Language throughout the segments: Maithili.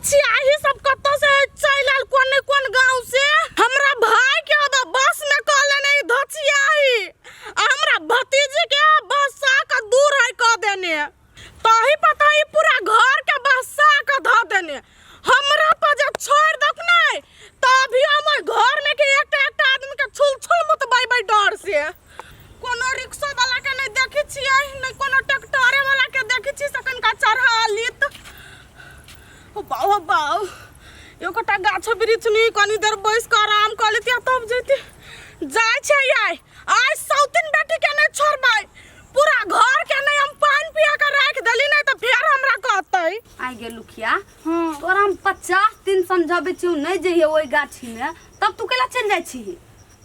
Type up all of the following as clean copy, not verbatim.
धछियाही सब कतौ से चलि आयल कोन ने कोन गाँव से। हमरा भाई के ओतऽ बस में कहले नहीं धछियाही, आ हमरा भतीजी के बसा के दूर है कह देने, तही पता ई पूरा घर के बसा के धऽ देने। हमरा पर जे छोड़ दक नहीं तो अभी हम ओहि घर में के एकटा एकटा आदमी के छुल छुल मुतबैबै डर से। कोनो रिक्शा वाला के नहीं देखै छियै, नहीं कोनो ट्रैक्टरे वाला के देखै छियै से कनिका चढ़ा लेत। ओ बाउ, ओ बाउ, एकोटा गाछो वृक्ष नहीं, कनी देर बैस के आराम कऽ लेतियै तब जैती। जाइ छै आइ, आइ सौतिन बेटी के नहीं छोड़बै, पूरा घर के नहीं हम पानि पिया के राखि देली, नहीं तऽ फेर हमरा कहतै। आइ गे लुखिया, तोरा हम 50 दिन समझाबै छियौ नहीं जइहे ओहि गाछी में, तब तू केला चलि जाइ छिही?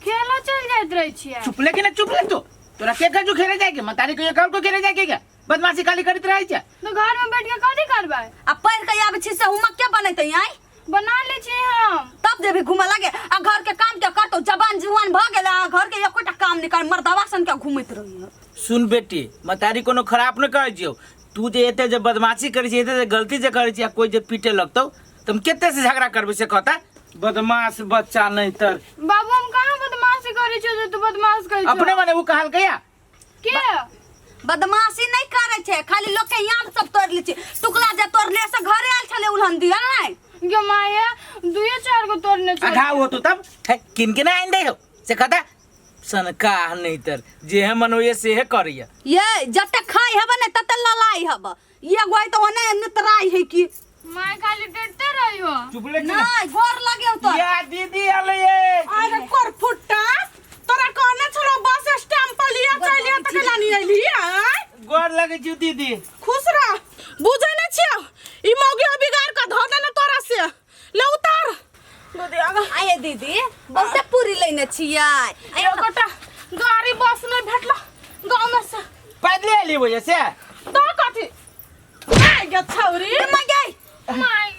खेलो चल जाइत रहे छियै। चुप ले के ना, चुप ले तू। तोरा के कहजू खेले जाए के? मतारी को ये कहल को खेले जाए के क्या? बदमाशी खाली करत रहे छे। तो घर में बैठ के कथी करबै? आ पढ़ के आबै छी से होमवर्क के बनेतै आइ? बना लै छियै हम। तब जेबही घूमे लागे, आ घर के काम के करतौ? जवान जुआन भ गेल आ घर के एकोटा काम नहीं कर, मर्दवा सन के घूमैत रही। सुन बेटी, मतारी कोनो खराब न कहै छियौ। तू जे एते जे बदमाशी करै छी, एते जे गलती जे करै छी, आ कोई जे पीटे लगतौ त हम केते से झगड़ा करबै से कहता? बदमाश बच्चा नहीं तर। बाबू, हम कहाँ बदमाशी करै छियौ जे तू बदमाश कहै छौ? अपने मने उ कहल कहिया? के? बदमाशी नहीं करे छे, खाली लोग के याम सब तोड़ लै छे। टुकला जे तोड़ले से घरे आयल छले उलहन दिया नहीं। गे माया, दुए चार गो तोड़ने छले। आधा हो तो तब है किन के ना आइन दे हो से कहता? सनका नहीं तर, जे है मन होइए से है करिए। ये जते खाई हब ने तते ललाई हब, ये गोई तो ओने नितराई है की। माय खाली डरते रही हो। चुप ले। नहीं गोर लगे हो तो। या दीदी आले ये। अरे कर फुट्टा, तोरा कहने छलो बस स्टैंड पर लिया चल लिया त केला नहीं अइली आय? गोर लगे छी दीदी। खुश रह। बुझै नै छियौ ई मौगी बिगाड़ के धऽ देने तोरा से। ले उतार दीदी आगा। आये दीदी, बहुते पूरी लेने छियै। आये। एकोटा गाड़ी बस नहीं भेटल गाँव में से। पैदले अली वजह से। तो कथी आइ गे छौरी? ए माय गे। माय,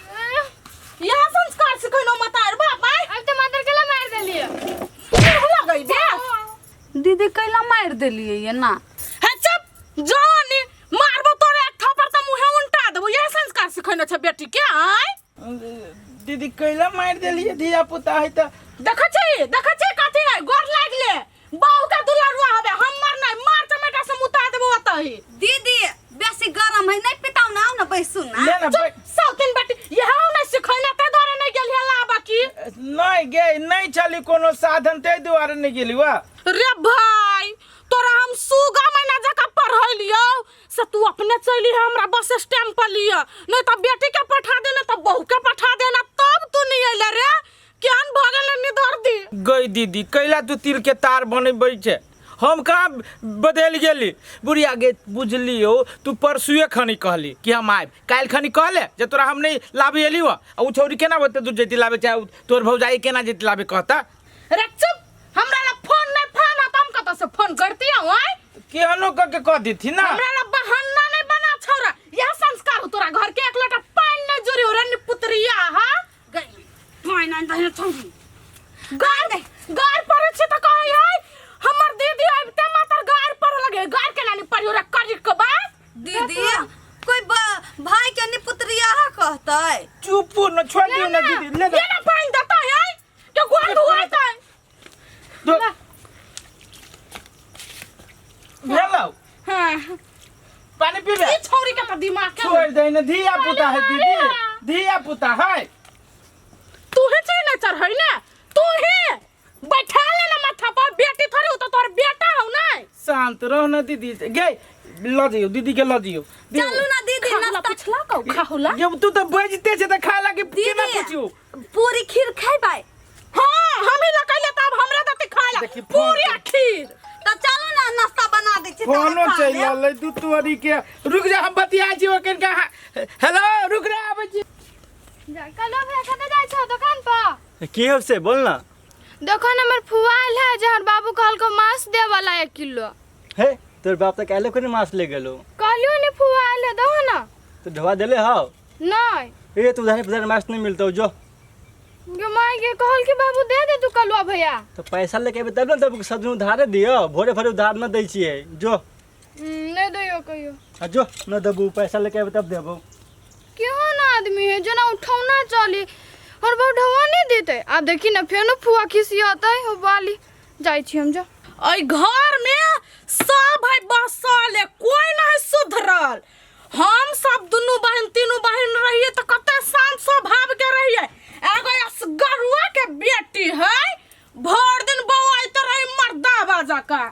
यह संस्कार सिखैनो मतार बाप आइ। अब तो मातर केला मार देलिए। लगै बे। दीदी कैला मार देलिए ये ना? हे चुप जवानी, मारबो तोरे एक थप्पड़ त मुहे उल्टा देबो। यह संस्कार सिखैनो छ बेटी के आइ? दीदी कैला मार देलिए, धिया पुता है त। देखै छी, देखै छी कथी है? गोर लागले बहू के दुलरुआ हबे, हमर नहीं, मार चमेटा से मुता देबो ओतही। दीदी बेसी गरम है नहीं पिताउ ना, आओ ना बैसू ना। ले ना बैठ। सौतिन बेटी यह नहीं सिखैना ते द्वारे नहीं गेलिए लाबा की। नहीं गे, नहीं चली कोनो साधन ते दुआरे नहीं गेली वा। रे भाई, तोरा हम सुगा महीना जका पढ़ैलियौ से तू अपने चली है हमरा बस स्टैंड पर लिया, नहीं तो बेटी के पठा देना तो बहू के पठा देना, तब तू नहीं अइले रे। केहन भऽ गेलै निधर दी। गई दीदी कैला तू तिल के तार बनेबै छे? हम कहाँ बदलि गेली बुढ़िया गे? बुझलियौ, तू परसुए खनी कहली कि हम आयब, काल्हि खनी कहले जे तोरा हम नहीं लाबे एली हो। आ उ छौरी केना ओते दूर जैती लाबे, चाहे तोर भौजाई केना जैती लाबे कहता? रे चुप, हमरा ला फोन नहीं फोन है त हम कतऽ से फोन करती हूँ आय? केहनो कऽ के कह देथी ना। हमरा ला बहाना नहीं बना छौरा, यह संस्कार हो तोरा घर के? एक लोटा पानी नहीं जुरी हो रे निपुतरिया। हाँ गई पानि आनि दही छौरी। गार गार पड़ै छै तऽ कहै है हमर दीदी आबिते मात्र गार पड़ऽ लगे। गार केना नहि पड़ियो रे करी के बा? दीदी कोई भाई के निपुतरिया कहतै? चुप न, छोड़ दियौ ना दीदी, ले ये ना पानि देतै है के गोर धुआइतै? दो भेलौ। हाँ। पानी पीबे। ई छौरी के तऽ दिमाग के छोड़ दे ने, धिया पुता है दीदी, धिया पुता है। तू ही छी ने चढ़ै ने, तू ही बैठा ले ना माथा पर, बेटी थोड़ी हो तो तोर बेटा हो ना। शांत रहो ना दीदी गे, ल जइयो दीदी के, ल जइयो। चलू ना दीदी। खाहुला नाश्ता पुछला कौ खाहुला? ये तू तो बजते छे त खाला के केना दीदी, पुछियो? पूरी खीर खेबै? हाँ, हम ही लकैले तब हमरा दते खाला। देखी, फोन पूरी आ खीर। तऽ चलू ना नाश्ता बना दै छी। फोनो चलि रहलै दू तोरी के, रुक जा, हम बतिया छी ओकन के। हेलो, रुक रे, आबै छी। कलो भैया, कतऽ जाइ छौ दोकान पर? की हो से बोल ना। देखो न, हमर फुआ आयल है जे हमर बाबू कहलको मांस दे वाला 1 किलो। हे, तोर बाप तऽ काल्हि कोने मांस ले गेलो। कहलियो ने फुआ आयल है, दहो ना। तो ढोआ देले हौ? नहीं। ए तो उधारे पुधारे मांस नहीं मिलतो, जो। गे माय गे, कहल कि बाबू दे दे तू कलुआ भैया। तो पैसा लेके अबे तब ना, तब सब दिन उधारे दियो, भोरे भोरे उधार न दै छियै, जो। नहीं दियो कहियो। आ जो न देबू, पैसा लेके अबे तब देबू। केहन आदमी है, जेना उठौना हमर बाबू ढौआ नहीं देते। आब देखी ना फेनो फुआ खिसियतै हो बाली जाइ छी हम जो। एहि घर में सब है बसल है, कोई नहीं सुधरल। हम सब दुनू बहन तीनू बहन रहिए तो कते शांत स्वभाव के रहिए। एगो असगरुआ के बेटी है, भर दिन बौआइत रही मर्दा बाजा का,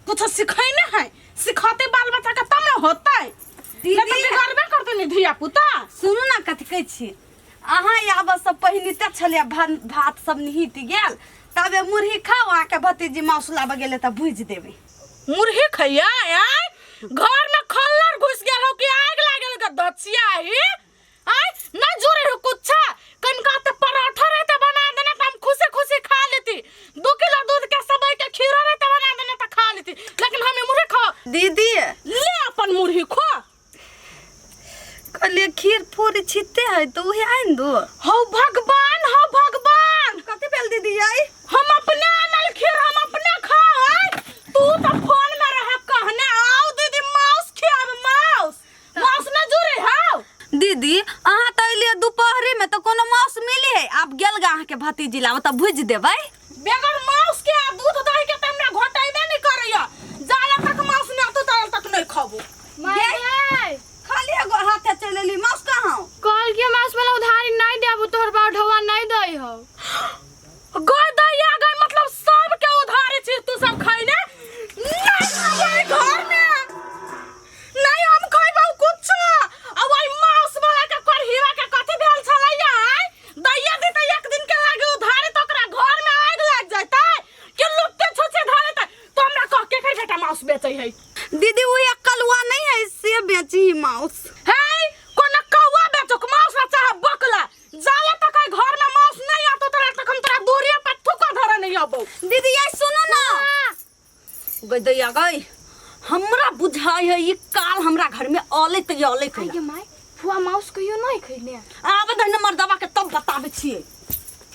कुछ सिखै नहीं है, सिखते बाल बच्चा के तब ने होतै, नहीं तो दीदी। बिगड़बे करते नहीं धिया पुता। सुनू ना कथी कहै छी, अहाँ आबऽ से पहिने छलै भात सब निहित गेल, तबे मुरही खाओ, अहाँके भतीजी माउस लाबऽ गेलै तऽ भुजि देबै। मुरही खैया आय घर में खल्लर घुस गेल हो कि आग लागल के दचिया ही आय ना जोरे हो कुछ कनका ते पराठा रहते बना देना त हम खुशी खुशी खा लेती, 2 किलो दूध के सबई के खीरा रहते बना देना त खा लेती, लेकिन हम मुरही खा। दीदी ले अपन मुरही खो। कहलिए खीर पूरी छिते है तो उहे आनि दो। हो भगवान, हो भगवान। कथी भेल दीदी आई? हम अपने आनल खीर हम अपने खाओ। तू तो फोन में रह कहने आओ दीदी माउस खियाब, माउस माउस न जुरे हाउ। दीदी अहाँ तो अलिए दोपहरे में तो कोनो माउस मिली है, आप गेल गा अहाँके भतीजी लाबऽ तऽ भुजि देबै। बेगर माउस के आ दूध दही के त हमरा घोटाइबे नहीं करैया, जाला तक माउस न आतो ताल तक नहीं खाबो। माय खाली एगो हाथे चलि एली, माउस कहाँ? कहल कि माउस वाला उधारी नहीं देबू, तोहर बाप ढौआ नहीं दै हौ। गय दैया गय, मतलब सब के उधारी छी तू सब खैने नहीं खाबै घर में, नहीं हम खैबौ कुछ। आ ओइ माउस वाला के करहीवा के कथी भेल छलैया आय? दैया देतै एक दिन के लागे उधारी त ओकरा घर में आगि लागि जैतै कि लुत्ते छुच्छे धऽ लेतै। तो हमरा कह के कर बेटा माउस बेचै है। दीदी वो एक कलुआ नहीं है से बेची ही माउस। है कोनो कौआ बेचो माउस ना चाह बकला, जाला तक है घर में माउस नहीं आतो तोरा तक हम तोरा दूरिया पर थूको धरे नहीं अबौ। दीदी ये सुनो ना गई दैया गई, हमरा बुझाई है ई काल हमरा घर में अलै त अलै आइ गे माय, फुआ माउस कहियो नहीं खैले। आब दही मर्दवा के तब बताबै छियै।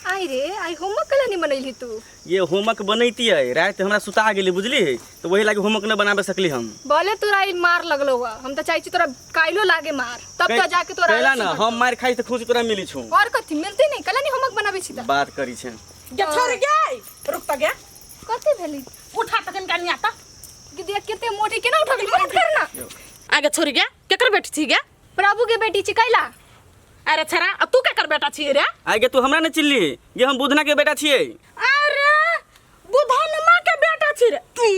आई रे आई होमवर्क कला नहीं बनैली तू? ये होमवर्क बनैती है, रात हमरा सुता गेली बुझली है, तो वही लागे होमवर्क न बनाबे सकली हम। बोले तोरा ई मार लगलो हुआ, हम तो चाहे छी तोरा काइलो लागे मार, तब तो जाके तोरा कहला ना हम मार खाई त खुशी तोरा मिली छु। और कथी मिलते नहीं, कला नहीं होमवर्क बनाबे छी त बात करी छे। गे छोड़ गे रुक त गे। कथी भेली? उठा त कनका निया त कि देख केते मोटी केना उठा गेली, मत करना। आगे छोड़ गे, केकर बेटी छी गे? प्रभु के बेटी छी कैला। अरे छरा, आ तू केकर बेटा छी रे? आइ गे तू हमरा न चिल्ली, ये हम बुधना के बेटा छियै। अरे बुधनमा के बेटा छी रे तू?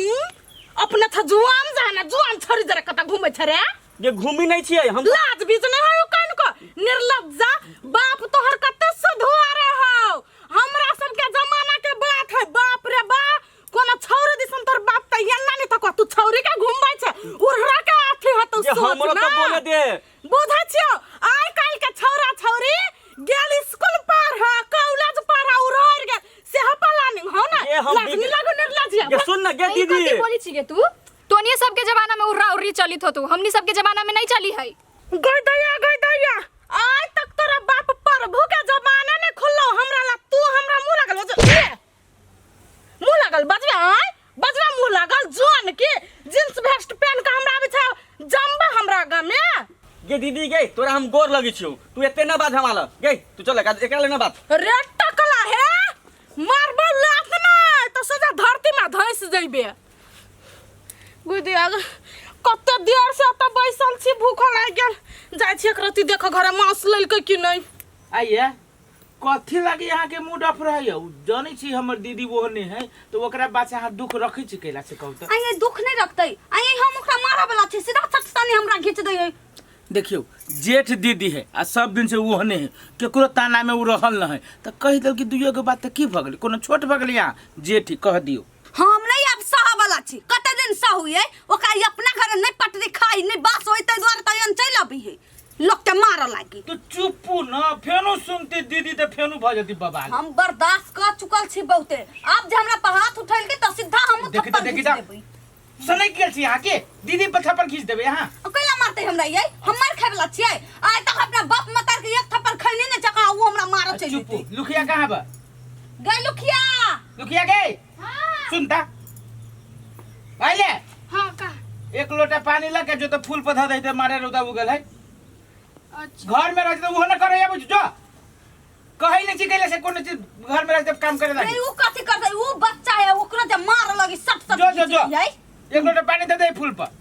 अपने छ जुआन जाना जुआन छोड़ी जरा कत घूमै छ रे? ये घूमी नहीं छियै हम। लाज बीच नहीं है कन को निर्लज्जा, बाप तोहर कते सुधुआ रे हौ। हमरा सब के जमाना के बात है, बाप रे बा कोनो छौरी दिसन तोर बाप त एना नहीं तक तू छौरी के घुमबै छ उड़रा के आथी हतौ ये सोच हमरो ना। तो बोले दे। बुझै छियौ आइ काल्हि के छौरा छौरी गेल स्कूल पर है कॉलेज पर है उड़र गेल से प्लानिंग हो ना। ये हम लाज नहीं लागो निर्लज्जा। ये सुन ना गे ई दीदी। कथी बोली छी गे तू? तोनिए सबके जमाना में उर्रा उर्री चलित हो तू, हमनी सबके जमाना में नहीं चली है। गई दैया गई दैया, आइ तक तोरा बाप प्रभु के जमाना ने खुललो हमरा ला, तू हमरा मुंह लागल बजबे, मुंह लागल बजबे आइ बजबे मुंह लागल जोन के जींस वेस्ट पहन के हमरा आबै छै जम्बा हमरा गाम में। गे दीदी गे तोरा हम गोर लगै छियौ, तू एते ना बात हमाला गे, तू चल एकरा ले ना बात। रे टकला हे मारबो लात ना तो सोजा धरती में धंस जइबे। गुदी आग कते देर से एतऽ बैसल छी, भूख लागि गेल, जाइ छी एक रत्ती देख घरे मांस लेलकै कि नहि। आइए कथी लागी अहाँ के मूड ऑफ रहैया? उ जानै छी हमर दीदी ओहने है तो ओकरा बात से अहाँ दुख रखै छी कैला से कहू त? आइए दुख नहीं रखतै, आइए हम ओकरा मारऽ वाला छी, सीधा चटसानी हमरा घीच दै है। देखियौ जेठ दीदी है आ सब दिन से ओहने है, केकरो ताना में उ रहल न है, त कहि देल कि दुइयो के बात त की भऽ गेलै, कोनो छोट भऽ गेलै अहाँ जेठ कह दियौ। हम नहीं अब सह वाला छी, कते दिन सहू ये ओकरा ई अपना घर नहीं पटरी खाई नहीं बास होई, तै दुआरे त एहन चलि अबी है लोग के मारऽ लागी। तो चुपू न, फेनो सुनती दीदी त फेनो भऽ जेती बवाल। हम बर्दाश्त कर चुकल छी बहुते, आब जे हमरा पर हाथ उठेलकै त सीधा हम देखी त, थप्पड़ देखी घीच त। देबै। सनकि गेल छी अहाँ के, दीदी पर थप्पड़ घीच देबै अहाँ? कैला मारतै हमरा ये, हम मार खाय वाला छियै? आइ तक अपना बाप मतार के एक थप्पड़ खैने ने चका उ हमरा मारऽ चलि चुपू। जेतै। लुखिया कहाँ बा? गै लुखिया। लुखिया गई सुनता आइले। हाँ का एक लोटा पानी लग के जो तो फूल पौधा दे मारे रौदा उगल है। अच्छा घर में रह तो उहो न करे बुझ जो। कहै नहीं छी कैले से कोनो चीज घर में रख देब काम करे रे लागी उ कथी करतै उ बच्चा है ओकरो जे मार लगी सट सट जो जो जो है एक लोटा पानी दे दे फूल पर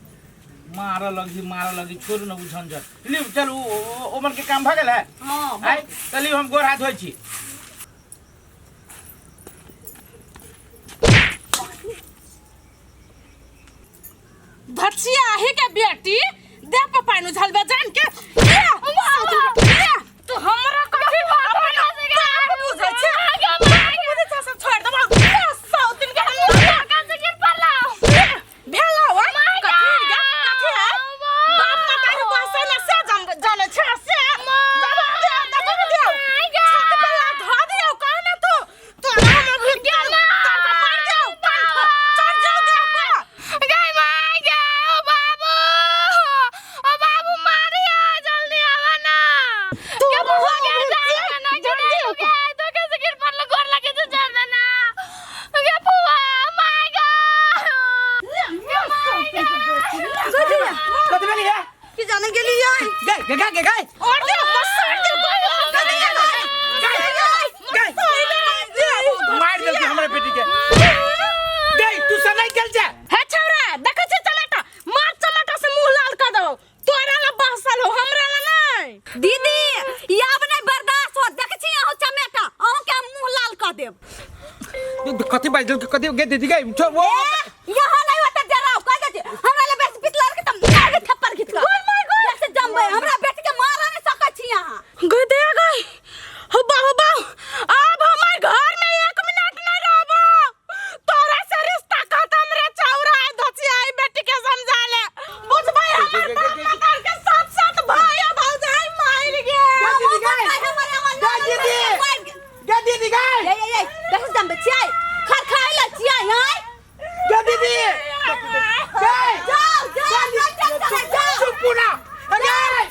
मारऽ लगी मारऽ लगी छोड़ू न उ झंझट लिउ चल ओमन के काम भऽ गेल है हां आइ तऽ लिउ हम गोर हाथ धोइ छी धचिया ही के बेटी दे पर पानी उझलबे जान के ये, ये, तू हमरा कथी अपन बाप बुझै छै बाप बुझै छै सब छोड़ देबौ ये, सौ दिन के हम भेलौ है कथी गे कथी है बाप मतारी बसै ने से जानै छै से दबा दे दबा दे छत पर धऽ दियौ कह ने तू तोरा हम अभी तोरा मार दियौ कान चढ़ जाओ देह पर गई माय गे ओ बाबू ओ बाबू मारिया जल्दी आवा ना के बुआ के जान ना के नहीं के तो कैसे गिर पड़ल गोर लगे तो जान ना गे बुआ my God कथी भेली है की जाने गेली आई गई गई गई गई और दे मसर दे गई मार देलकी हमरा बेटी के गई तू सनाई गेल जा हे छौरा देखै छी चमेटा मार चमेटा से मुंह लाल कर देबौ तोरा ला बहसल हो हमरा ला नहीं दीदी ई आब नहीं बर्दाश्त हो देख छी अहूँ चमेटा अहूँ के हम मुंह लाल कर देब कथी बाजि देलकी कथी गे दीदी गई छोड़ वो यहाँ नहीं होता जराव कह दे हमरा ले बेस पितलर के तम मार के थप्पड़ खींच कर माय गॉड से जमबै हमरा बेटी के मार नहीं सकै छी अहाँ गई दे गई हो बा हो बा अब हमार घर में एक मिनट नहीं रहबो तोरा से रिश्ता खत्म रे छौरा है धचियाई बेटी के समझा ले बुझबै हमर बाप मतार के साथ साथ भाई आ भौजाई मार गे दीदी गई हमारे गई दीदी गई दीदी गई ए ए ए बेस जमबै छियै खर खाइ ले छियै हाय गई दीदी गई जाओ जाओ जाओ जाओ जाओ चुप पूरा गई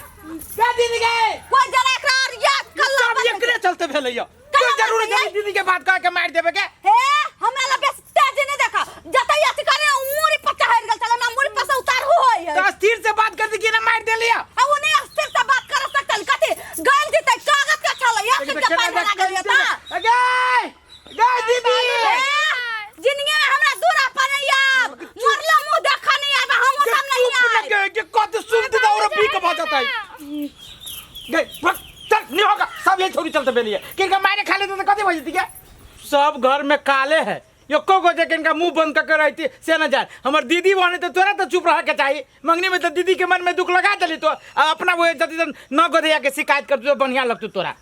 गई दीदी गई कोई जरा एकरा आर याद कल्ला सब एकरे चलते भेलै यो कोई जरूरत नहीं दीदी के बात कह के मार देबे के हे हमरा ला बेस तेजी नहीं देखा जतई अथी करे मुरी पर चढ़ गेल छल हमरा मुरी पर से उतार हो होय है तो स्थिर से बात कर दी कि ना मार देलिया आ उ नहीं स्थिर से बात कर सकल कथी गइल जीते कागज के छल एक के पानी लागल ये ता गई गई दीदी जिंदगी में हमरा दूरा पर नहीं आब मरला मुंह देखा नहीं आब हम सामने नहीं चुप आब लगे के कत सुनते तो और पी के भजत है गई बस चल नहीं होगा सब ये छोड़ी चलते बेलिए किनका मारे खा लेते तो कथी भजती क्या सब घर में काले है एको गो जे किनका मुंह बंद करके रहती से न जाए हमर दीदी बने तो तोरा तो चुप रह के चाहिए मंगनी में तो दीदी के मन में दुख लगा दिली तो आ अपना वो जति न गोदैया के शिकायत कर तो बढ़िया लगतू तोरा।